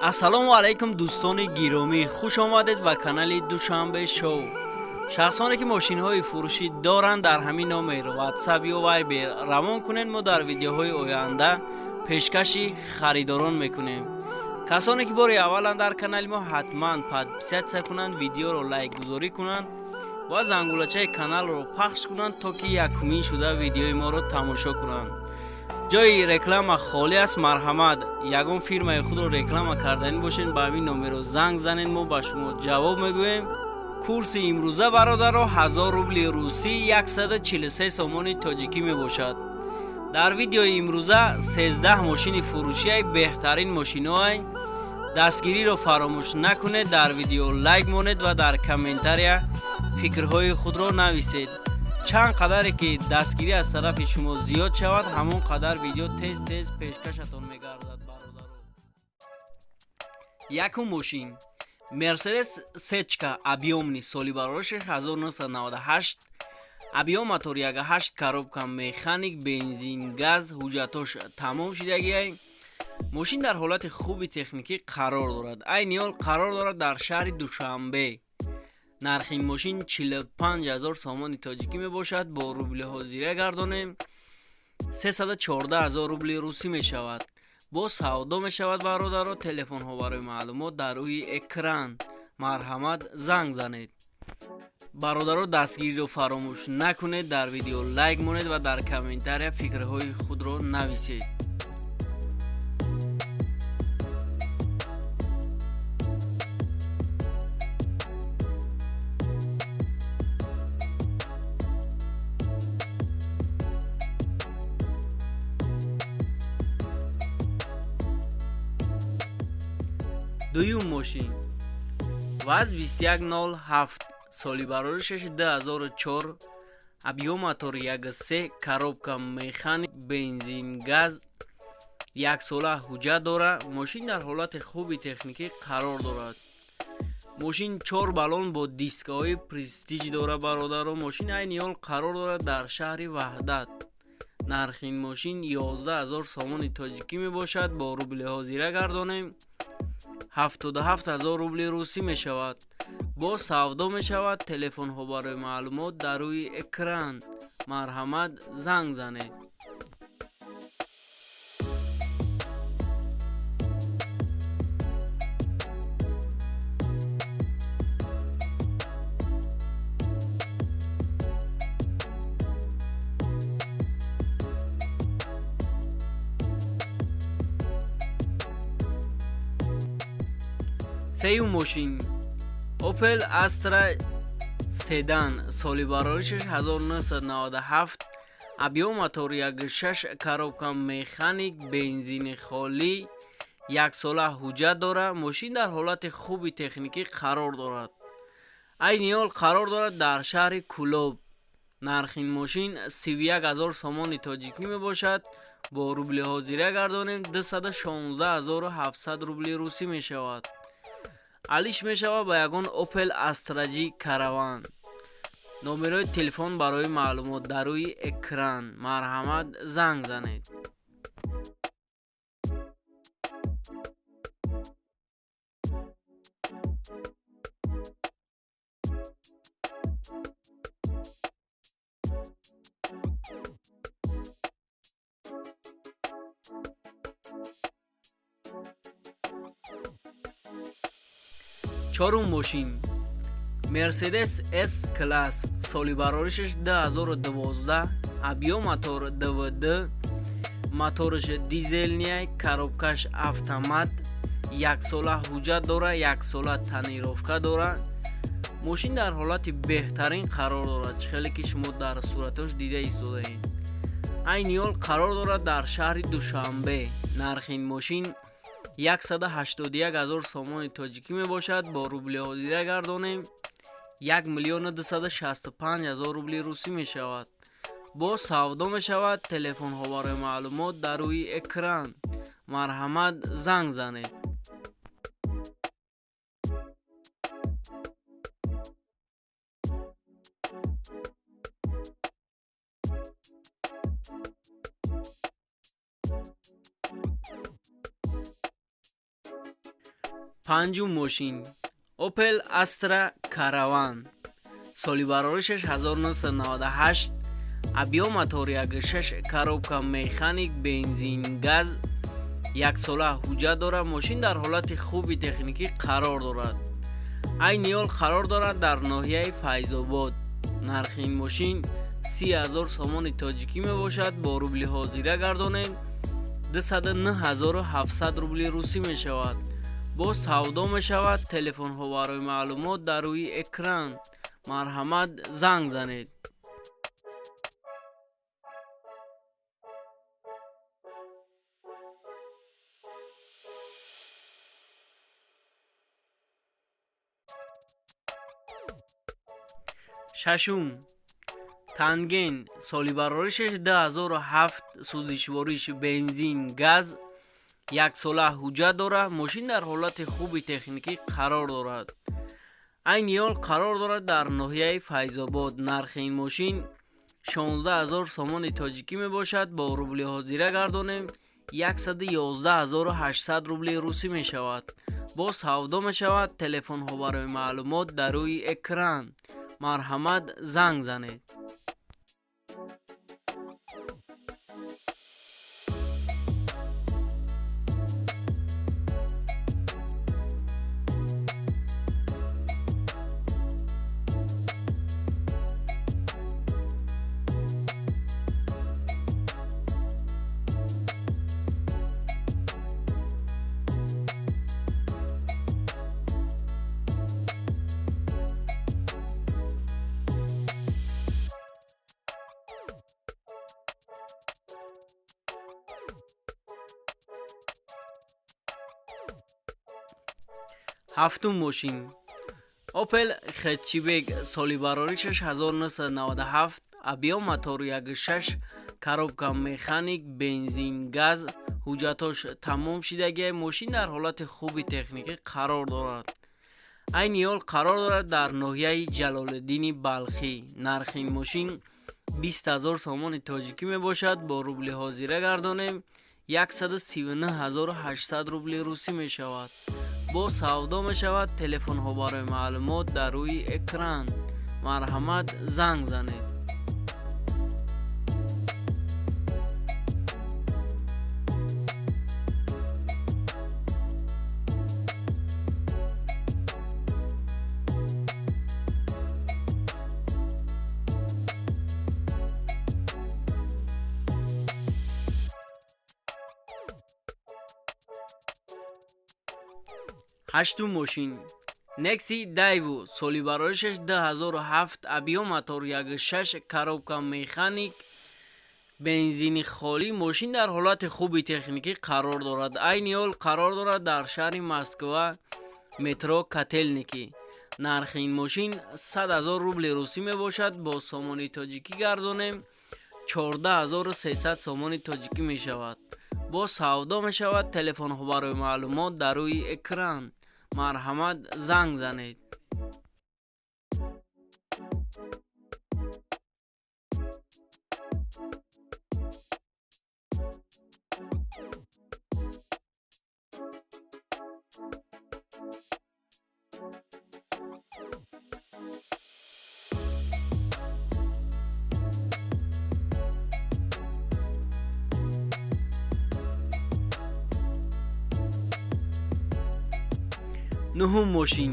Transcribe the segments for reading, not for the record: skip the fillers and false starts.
Ассалому алайкум, дӯстони гиромӣ, хуш омадед ба канали Душанбе Шоу. Шахсоне ки мошинҳои фурӯшӣ доранд, дар ҳамин номер WhatsApp ё Viber равон кунед, мо дар видеоҳои оянда пешкаши харидорон мекунем. Касоне ки бори авваланд дар канали мо, ҳатман подписаться кунанд, видеоро лайкгузорӣ кунанд ва зангулачаи каналро пахш кунанд, то ки якумин шуда видеои моро тамошо кунанд. Ҷои реклама холӣ аст, марҳамат, ягон фирмаи худро реклама карданӣ бошед, ба ҳамин номерро занг занед, мо ба шумо ҷавоб мегӯем. Курси имрӯза, бародаро, 1000 рубли русӣ 143 сомони тоҷикӣ мебошад. Дар видеои имрӯза 13 мошини фурӯшиай, беҳтарин мошиноай. Дастгириро фаромӯш накунед, дар видео лайк монед ва дар комментария фикрҳои худро нависед. Чанд қадаре ки дастгирӣ аз тарафи шумо зиёд шавад, ҳамон қадар видео тез тез пешкашатон мегардад, бародаро. Якум мошин: Мерседес сечка объёмный, соли барориши 1998, объём мотор 1.8, коробка механик, бензин, газ, ҳуҷҷатош тамом шидагиай. Мошин дар ҳолати хуби техникӣ қарор дорад. Айни ҳол қарор дорад дар шаҳри Душанбе. Нархи ин мошин 45 ҳазор сомони тоҷикӣ мебошад. Бо рубли ҳозира гардонем, 314 ҳазор рубли русӣ мешавад. Боз савдо мешавад, бародаро. Телефонҳо барои маълумот дар рӯи экран, марҳамат, занг занед. Бародаро, дастгириро фаромӯш накунед, дар видео лайк монед ва дар комментария фикрҳои худро нависед. Дуюм мошин: ВАЗ 2107, соли бароришаш 2004, объём мотор 1.3, коробка механик, бензин, газ, яксола ҳуҷҷат дорад. Мошин дар ҳолати хуби техникӣ қарор дорад. Мошин чор баллон бо дискаҳои Престиж дорад, бародаро. Мошин айни ҳол қарор дорад дар шаҳри Ваҳдат. Нархи ин мошин 11 ҳазор сомони тоҷикӣ мебошад. Бо рубли ҳозира гардонем, 77 ҳазор рубли русӣ мешавад. Боз савдо мешавад. Телефонҳо барои маълумот дар рӯи экран, марҳамат, занг занед. Сеюм мошин: Opel Astra седан, соли бароришаш 1997, объём мотор 1.6, коробка механик, бензини холӣ, яксола ҳуҷҷат дорад. Мошин дар ҳолати хуби техникӣ қарор дорад. Айни ҳол қарор дорад дар шаҳри Кӯлоб. Нархи ин мошин 31 ҳазор сомони тоҷикӣ мебошад. Бо рубли ҳозира гардонем, 216 700 рубли русӣ мешавад. Алиш мешавад ба ягон Opel Astra G Caravan. Номерҳои телефон барои маълумот дар рӯи экран, марҳамат, занг занед. Чорум мошин: Мерседес С класс, соли бароришаш 2012, объём мотор 2.2, мотораш дизельный, коробкаш автомат, яксола ҳуҷҷат дорад, яксола тонировка дорад. Мошин дар ҳолати беҳтарин қарор дорад, чӣ хеле ки шумо дар суратош дида истодаед. Айни ҳол қарор дорад дар шаҳри Душанбе. Нархи ин мошин 181 ҳазор сомони тоҷикӣ мебошад. Бо рубли ҳозира гардонем, 1 миллиону 265 ҳазор рубли русӣ мешавад. Боз савдо мешавад. Телефонҳо барои маълумот дар рӯи экран, марҳамат, занг занед. Панҷум мошин Opel Astra Caravan, соли бароришаш 1998, объём мотор 1.6, коробка механик, бензин, газ, яксола ҳуҷҷат дорад. Мошин дар ҳолати хуби техникӣ қарор дорад. Айни ҳол қарор дорад дар ноҳияи Файзобод. Нархи ин мошин 30 000 сомони тоҷикӣ мебошад. Бо рубли ҳозира гардонем, 209 700 рубли русӣ мешавад. Боз савдо мешавад. Телефонҳо барои маълумот дар рӯи экран, марҳамат, занг занед. Шашум Танген, соли бароришаш 2007, сӯзишвориш бензин, газ, яксола ҳуҷҷат дорад. Мошин дар ҳолати хуби техникӣ қарор дорад. Айни ҳол қарор дорад дар ноҳияи Файзобод. Нархи ин мошин 16 000 сомони тоҷикӣ мебошад. Бо рубли ҳозира гардонем, 111 800 рубли русӣ мешавад. Боз савдо мешавад. Телефонҳо барои маълумот дар рӯи экран, марҳамат, занг занед. Ҳафтум мошин Opel Hatchback, соли бароришаш 1997, объём мотор 1.6, коробка механик, бензин, газ, ҳуҷҷатош тамом шидагия. Мошин дар ҳолати хуби техникӣ қарор дорад. Айни ҳол қарор дорад дар ноҳияи Ҷалолиддини Балхӣ. Нархи ин мошин 20 000 сомони тоҷикӣ мебошад. Бо рубли ҳозира гардонем, 139 800 рубли русӣ мешавад. Боз савдо мешавад. Телефонҳо барои маълумот дар рӯи экран, марҳамат, занг занед. Ҳаштум мошин Некси Дайву, соли бароришаш 2007, объём мотор 1.6, коробка механик, бензини холӣ. Мошин дар ҳолати хуби техникӣ қарор дорад. Айни ҳол қарор дорад дар шаҳри Москва, метро Котелники. Нархи ин мошин 100 000 рубли русӣ мебошад. Бо сомони тоҷикӣ гардонем, 14 300 сомони тоҷикӣ мешавад. Боз савдо мешавад. Телефонҳо барои маълумот дар рӯи экран, марҳамат, занг занед. Нуҳум мошин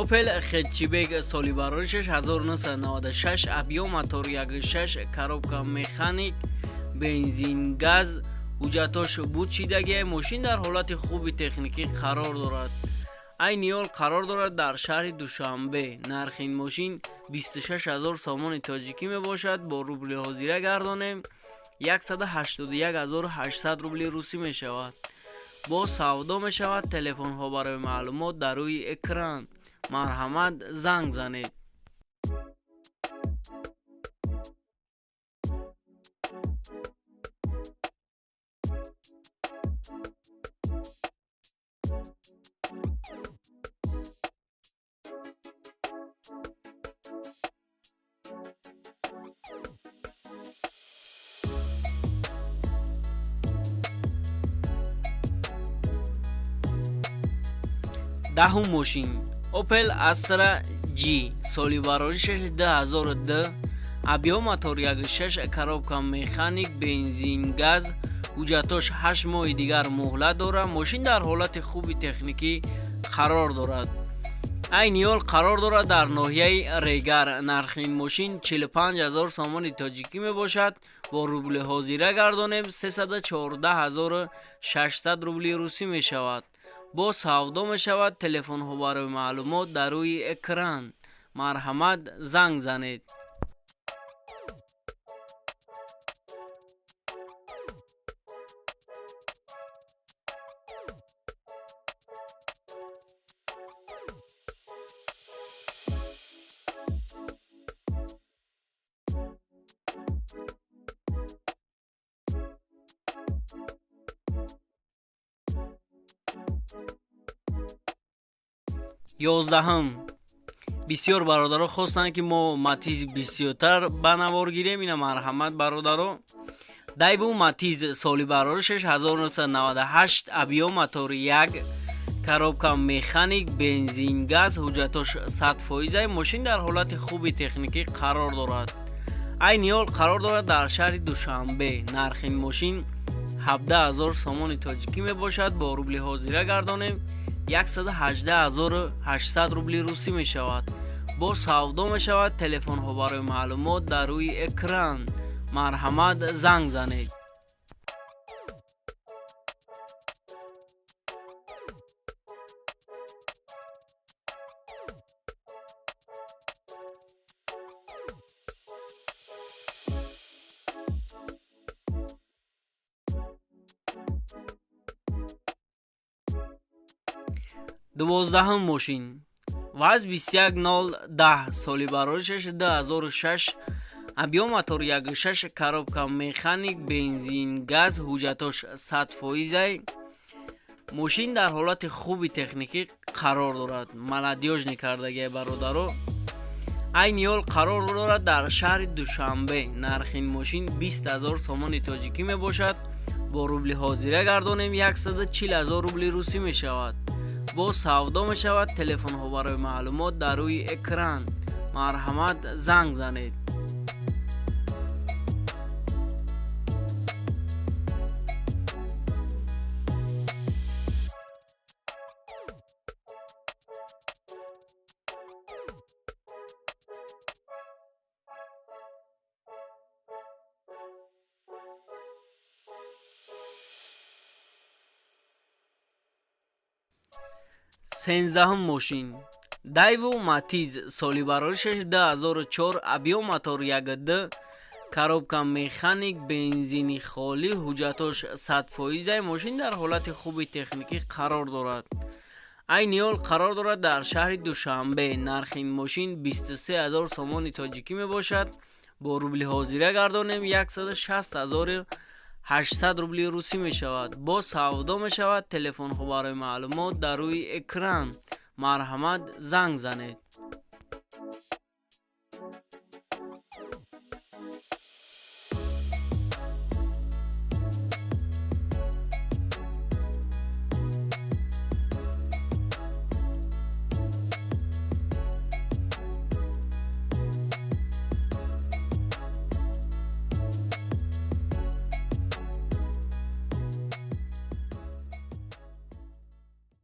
Opel Hatchback, соли бароришаш 1996, объём мотор 1.6, коробка механик, бензин, газ, ҳуҷҷатош буд шидагия. Мошин дар ҳолати хуби техникӣ қарор дорад. Айни ҳол қарор дорад дар шаҳри Душанбе. Нархи ин мошин 26 000 сомони тоҷикӣ мебошад. Бо рубли ҳозира гардонем, 181 800 рубли русӣ мешавад. Боз савдо мешавад. Телефонҳо барои маълумот дар рӯи экран, марҳамат, занг занед. Даҳум мошин Opel Astra G, соли бароришаш 2002, объём мотор 1.6, коробка механик, бензин газ, ҳуҷҷатош 8 моҳи дигар муҳлат дорад. Мошин дар ҳолати хуби техникӣ қарор дорад. Айни ҳол қарор дорад дар ноҳияи Регар. Нархи ин мошин 45 000 сомони тоҷикӣ мебошад. Бо рубли ҳозира гардонем, 314 600 рубли русӣ мешавад. Боз савдо мешавад. Телефонҳо барои маълумот дар рӯи экран, марҳамат, занг занед. 11-ум. Бисёр бародаро хостанд, ки мо Матиз бисёртар ба навор гирем. Ина, марҳамат, бародаро. Дайву Матиз, соли бароришаш 1998, объём мотор 1, коробка механик, бензин газ, ҳуҷҷатош 100%. Мошин дар ҳолати хуби техникӣ қарор дорад. Айни ҳол қарор дорад дар шаҳри Душанбе. Нархи ин мошин 17 000 сомони тоҷикӣ мебошад. Бо рубли ҳозира гардонем, 118 800 рубли русӣ мешавад. Боз савдо мешавад. Телефонҳо барои маълумот дар рӯи экран, марҳамат, занг занед. 12-ум мошин ВАЗ 21010, соли бароришаш 2006, объём мотор 1.6, коробка механик, бензин газ, ҳуҷҷатош 100%. Мошин дар ҳолати хуби техникӣ қарор дорад. Молодёжный кардагиай, бародаро. Айни ҳол қарор дорад дар шаҳри Душанбе. Нархи ин мошин 20 000 сомони тоҷикӣ мебошад. Бо рубли ҳозира гардонем, 140 000 рубли русӣ мешавад. Боз савдо мешавад. Телефонҳо барои маълумот дар рӯи экран, марҳамат, занг занед. 13-ум мошин Дайву Матиз, соли бароришаш 2004, объём мотор 1.2, коробка механик, бензини холӣ, ҳуҷҷатош 100%. Мошин дар ҳолати хуби техникӣ қарор дорад. Айни ҳол қарор дорад дар шаҳри Душанбе. Нархи ин мошин 23 000 сомони тоҷикӣ мебошад. Бо рубли ҳозира гардонем, 160 800 рубли русӣ мешавад. Боз савдо мешавад. Телефонҳо барои маълумот дар рӯи экран, марҳамат, занг занед.